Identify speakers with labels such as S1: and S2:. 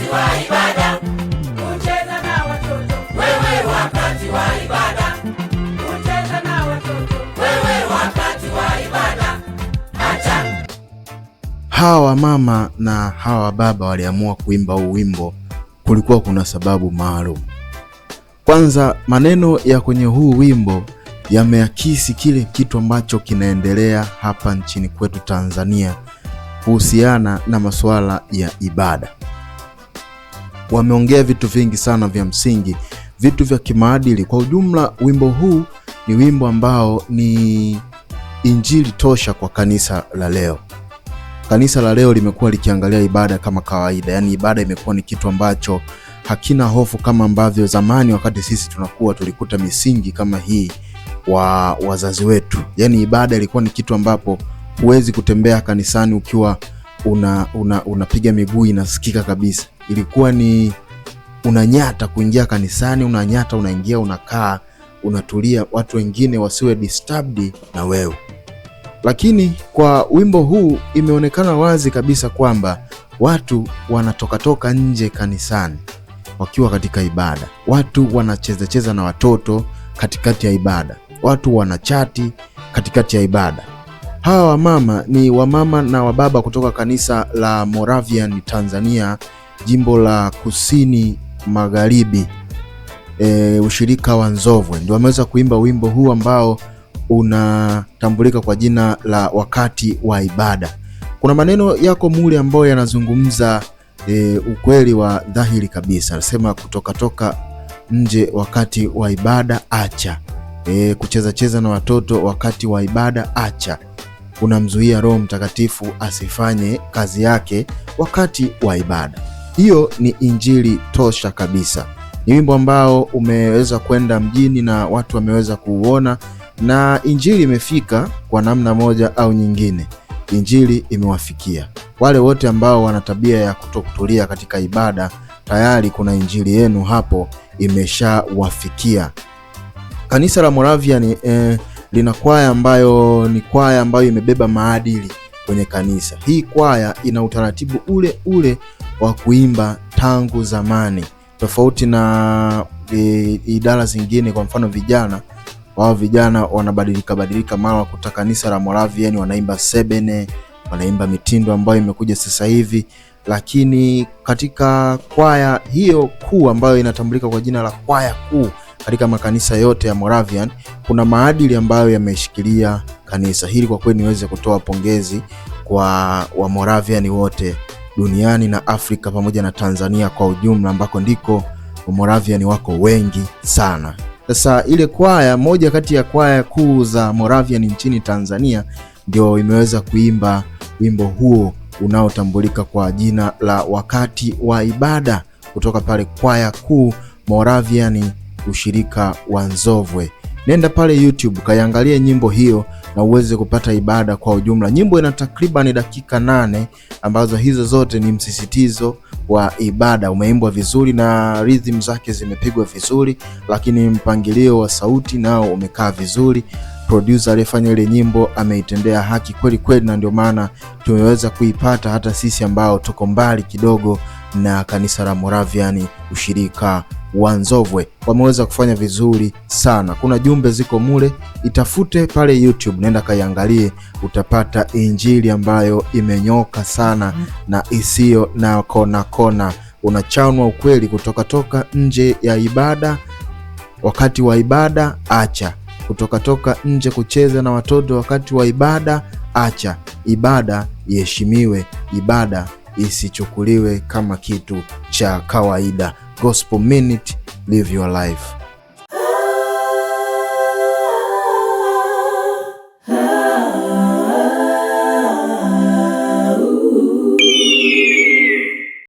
S1: Wakati wa ibada kucheza na watoto, wewe wakati wa ibada kucheza na watoto, wewe wakati wa ibada acha.
S2: Hawa mama na hawa baba waliamua kuimba huu wimbo, kulikuwa kuna sababu maalum. Kwanza, maneno ya kwenye huu wimbo yameakisi kile kitu ambacho kinaendelea hapa nchini kwetu Tanzania kuhusiana na masuala ya ibada. Wameongea vitu vingi sana vya msingi, vitu vya kimaadili. Kwa ujumla, wimbo huu ni wimbo ambao ni injili tosha kwa kanisa la leo. Kanisa la leo limekuwa likiangalia ibada kama kawaida, yaani ibada imekuwa ni kitu ambacho hakina hofu kama ambavyo zamani wakati sisi tunakuwa tulikuta misingi kama hii wa wazazi wetu. Yaani ibada ilikuwa ni kitu ambapo huwezi kutembea kanisani ukiwa unapiga miguu inasikika kabisa. Ilikuwa ni unanyata kuingia kanisani, unanyata, unaingia, unakaa, unatulia, watu wengine wasiwe disturbed na wewe. Lakini kwa wimbo huu imeonekana wazi kabisa kwamba watu wanatokatoka nje kanisani wakiwa katika ibada, watu wanachezacheza na watoto katikati ya ibada, watu wanachati katikati ya ibada. Hawa wamama ni wamama na wababa kutoka kanisa la Moravian Tanzania, jimbo la Kusini Magharibi, ushirika wa Nzovwe, ndio wameweza kuimba wimbo huu ambao unatambulika kwa jina la wakati wa ibada. Kuna maneno yako mule ambayo yanazungumza ukweli wa dhahiri kabisa. Anasema kutokatoka nje wakati wa ibada acha, kucheza cheza na watoto wakati wa ibada acha, unamzuia Roho Mtakatifu asifanye kazi yake wakati wa ibada. Hiyo ni injili tosha kabisa. Ni wimbo ambao umeweza kwenda mjini na watu wameweza kuuona, na injili imefika kwa namna moja au nyingine. Injili imewafikia wale wote ambao wana tabia ya kutokutulia katika ibada. Tayari kuna injili yenu hapo imeshawafikia. Kanisa la Moravian lina kwaya ambayo ni kwaya ambayo imebeba maadili kwenye kanisa. Hii kwaya ina utaratibu ule ule wa kuimba tangu zamani, tofauti na idara zingine. Kwa mfano vijana wao, vijana wanabadilika badilika, mara wakuta kanisa la Moravian wanaimba sebene, wanaimba mitindo ambayo imekuja sasa hivi, lakini katika kwaya hiyo kuu ambayo inatambulika kwa jina la kwaya kuu katika makanisa yote ya Moravian kuna maadili ambayo yameshikilia kanisa hili. Kwa kweli niweze kutoa pongezi kwa wa Moravian wote duniani na Afrika pamoja na Tanzania kwa ujumla, ambako ndiko wa Moravian wako wengi sana. Sasa ile kwaya, moja kati ya kwaya kuu za Moravian nchini Tanzania, ndio imeweza kuimba wimbo huo unaotambulika kwa jina la wakati wa ibada kutoka pale kwaya kuu Moravian ushirika wa Nzovwe. Nenda pale YouTube kaiangalie nyimbo hiyo na uweze kupata ibada kwa ujumla. Nyimbo ina takriban dakika 8 ambazo hizo zote ni msisitizo wa ibada. Umeimbwa vizuri na rhythm zake zimepigwa vizuri, lakini mpangilio wa sauti nao umekaa vizuri. Producer aliyefanya ile nyimbo ameitendea haki kweli kweli, na ndio maana tumeweza kuipata hata sisi ambao tuko mbali kidogo na kanisa la Moravian ushirika wa Nzovwe. Wameweza kufanya vizuri sana. Kuna jumbe ziko mule, itafute pale YouTube, nenda kaiangalie, utapata injili ambayo imenyoka sana na isiyo na kona kona. Unachanwa ukweli kutoka toka nje ya ibada, wakati wa ibada acha, kutoka toka nje kucheza na watoto wakati wa ibada acha. Ibada iheshimiwe, ibada isichukuliwe kama kitu cha kawaida. Gospel Minute, live your life.